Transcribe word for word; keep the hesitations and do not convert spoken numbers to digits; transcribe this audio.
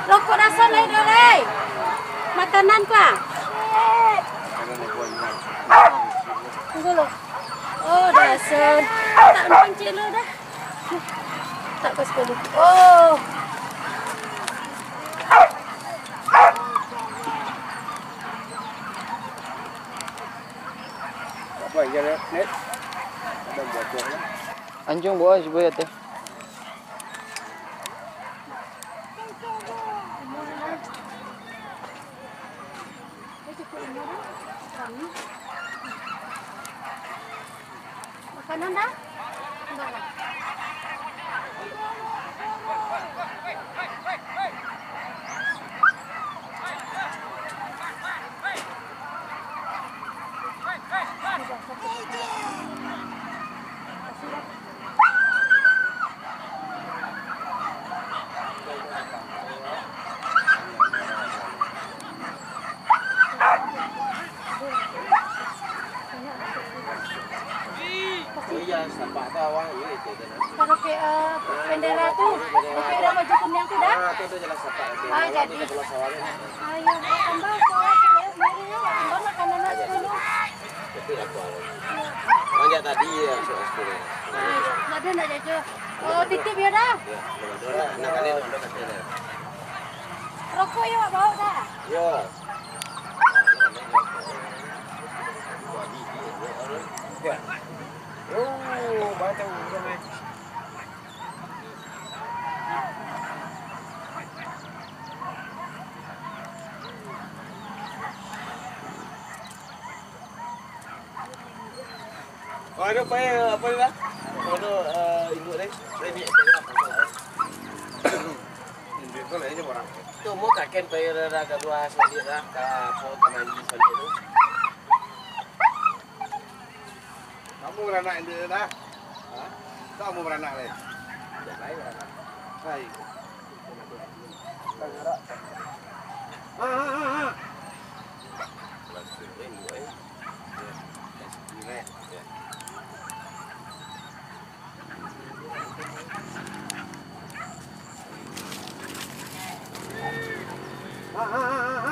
Rokok dasan lai, Dor, lai. Makanan, Pak. Tunggu lo. Oh, dasan. Tak mancik lo dah. Tak ke sepuluh. Oh. Apa yang nak? Ada buat apa? Anjung bawa si boy ateh. Makanan dah? Dah lah. Kalau ke, eh, bendera tu, oke, udah baju kuning tu dah? Ah, jadi. Ayo, tambah, tambah, tambah makanan nasi dulu. Tapi apa? Banyak tadi ya, soal sepuluh. Ada nak jajo? Oh, titip ya dah. Ya, betul. Nah, kali itu udah kata dia. Rokok ya, Wak, bawa dah? Ya. Oh, banyak orang, eh. Oh, ada apa ya, apa ni lah? Apa tu, eh, induk ni? Ini, ini apa? Induk tu lah, ini orang. Tu mau kaken payah dah, dah, dah dua sekali dah, ka apa, ka mandi sekali tu. Kamu baranak induk dah? Ha? Kamu baranak lain? Lain baranak. Lain. Ha, ha, ha, ha.